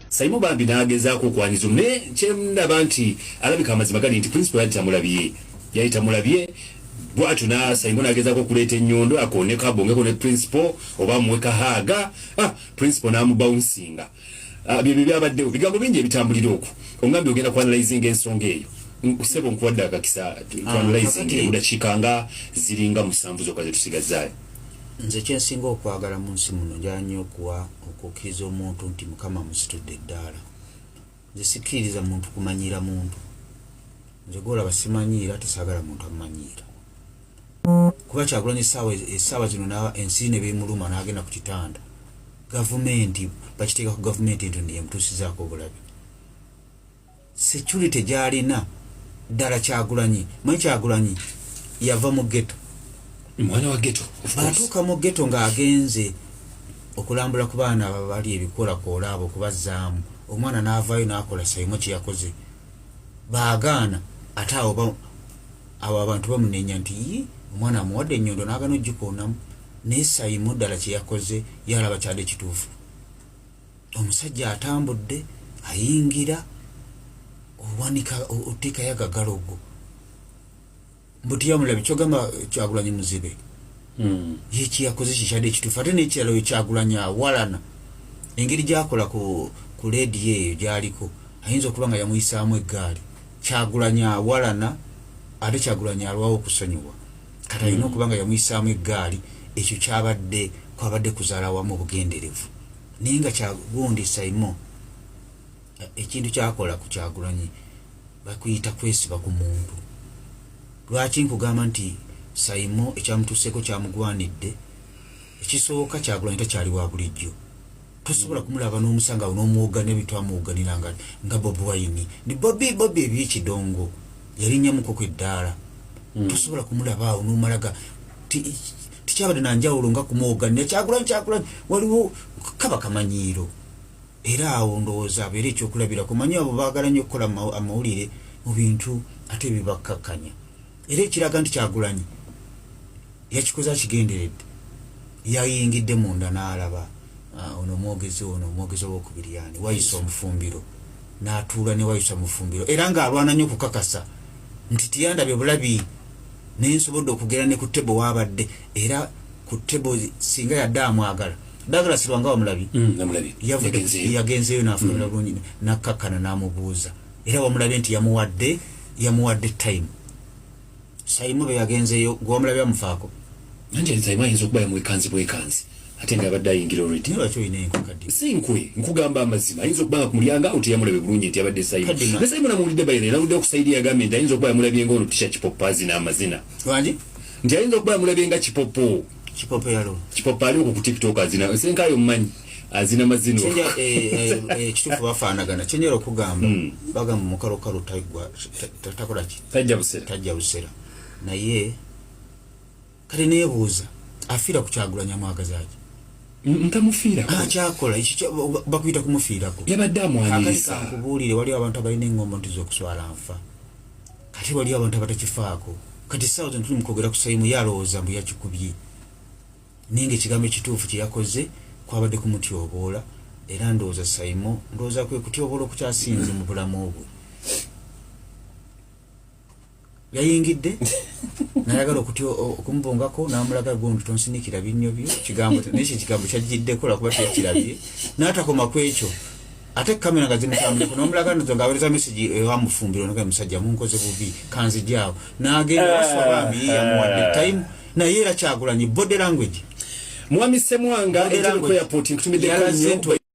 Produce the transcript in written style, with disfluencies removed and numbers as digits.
Saimo bambi n'agezaako okwaniza naye kyendaba nti alabika amazima gali nti principal yali tamulabye, yali tamulabye bwatyo na Saimo n'agezaako okuleeta ennyondo akooneko abongeko ne principal oba amuwe kahaaga. Ah, principal n'amubawunsinga. Ah, byebyo byabaddewo, bigambo bingi ebitambulira okwo. Ongambye ogenda kuanalyzinga ensonga eyo. Ssebo, nkuwadde akakisa tuanalyzing Kakati mu dakiika nga ziringa 7 zokka zetusigazaayo. Nze kyensinga okwagala mu nsi muno, njala nnyo okuwa okukkiriza omuntu nti Mukama amusitudde eddaala. Nze sikkiririza muntu kumanyiira muntu. Nze gwolaba simanyiira, tesaagala muntu amumanyiira, kuba Kyagulanyi essaawa zino ensi ne bemuluma n'agenda ku kitanda, gavumenti bakiteeka ku gavumenti nti yemutuusizaako obulabe. Security gyalina ddala Kyagulanyi, manyi Kyagulanyi yava mu ghetto. Mwana wa ghetto, of course. Bw'atuuka mu ghetto ng'agenze okulambula ku baana abali ebikoolakoola abo okubazzaamu, omwana n'avaayo n'akola Saimo kye yakoze, baagaana. Ate awo awo abantu bamunenya nti yi omwana amuwadde ennyondo n'agana ogikoonamu. Naye Saimo ddala kye yakoze yalaba kyadde kituufu. Omusajja atambudde ayingira owanika oteekayo agagalo go mbu tiyamulabe. Kyogamba Kyagulanyi muzibe? Ye kyeyakoze kikyadde ekituufu. Ate n'ekirala, oyo Kyagulanyi awalana engeri gyakola ku leediyo eyo gyaliko, ayinza okuba nga yamuyisaamu eggaali. Kyagulanyi awalana, ate Kyagulanyi alwawo okusonyiwa. Kati alina okuba nga yamuyisaamu eggaali. Ekyo kyabadde kwabadde kuzaala wamu obugenderevu. Naye nga kyagundi Saimo ekintu kyakola ku Kyagulanyi bakuyita kwesiba ku muntu. Lwaki nkugamba nti Saimo ekyamutuuseeko kyamugwanidde? Ekisooka, Kyagulanyi takyali wa bulijjo. Tosobola kumulaba n'omusanga awo n'omuwogganira bitwamuwogganira nga Bobi Wine ni Bobi Bobi ebyekidongo yalinnyamuko eddaala. Tosobola kumulaba awo n'omalaga tikyabadde nanjawulo nga kumuwogganira Kyagulanyi, Kyagulanyi. Waliwo kaba kamanyiiro. Era awo ndowooza abeere ekyokulabirako. Manyi abo baagala nnyo okukola amawulire mu bintu ate bibakkakkanya. Era ekiraga nti Kyagulanyi yakikoze akigenderedde, yayingidde munda n'alaba ono omwogezi, ono omwogezi owokubiri yani Wayisa Omufumbiro, n'atuula ne Wayisa Omufumbiro, era ng'alwana nnyo okukakasa nti tiyandabye bulabi naye nsobodde okugenda ne ku table waabadde. Era ku table singa yadde amwagala, Douglas Lwanga wamulabye? Namulabye. Yavudde. Yagenzeeyo. Yagenzeeyo n'afunira bulungi nakkakkana n'amubuuza, era wamulabye nti yamuwadde time. Saimo be yagenzeeyo, gwe wamulabye amufaako? Nanje Saimo ayinza okuba yamwekanzi bwekanzi ate nga abadde ayingira already. Naye lwaki olina enkwe, Kadima? Si nkwe, nkugamba amazima. Ayinza okuba nga ku mulyango awo teyamulabe bulungi nti yabadde Saimo. Kadima. Ne Saimo namuwulidde bayira era awulidde ku side yagambye nti ayinza okuba yamulabye nga ono tisha Kipopo azina amazina. Lwangi? Nti ayinza okuba yamulabye nga Kipopo. Kipopo yalo? Kipopo ali okwo ku TikTok azina, senkayo mumanyi, azina mazino. Kyenja kituufu bafaanagana. Kyenjera okugamba, bagamba mukalokalo tagwa takola ki? Tajja busera. Tajja busera. Naye kale neebuuza, afiira ku Kyagulanyi amwagazaki? Ntamufiirako. Akyakola ekyo bakuyita kumufiirako. Yabadde Kakati amwaniriza. Kankubuulire, waliwo abantu abalina eŋŋombo nti z'okuswala nfa, kati waliwo abantu abatakifaako. Kati essaawa zino tuli mukwogera ku Sayimu, ye alowooza mbu yakikubye, naye nga ekigambo ekituufu kye yakoze kwabadde kumutyoboola. Era ndowooza Saimo, ndowooza kwe kutyoboola okukyasinze mu bulamu bwe. Yayingidde nayagala okumubongako n'amulaga gundi tonsinikira binnyo byo kigambo, naye ekyo ekigambo kyajjiddeko lwakuba teyakirabye. N'atakoma ku ekyo, ate kamera nga zimutambuleko n'omulaga nzo ng'aweereza message ewa Mufumbiro naga musajja munkoze bubi kanzijaawo n'agenda. Waswa bambi ye yamuwadde time, naye era Kyagulanyi body language Mwami Semwanga Body Entebbe language. Airport nkutumiddeko Yalaze nnyo. nti By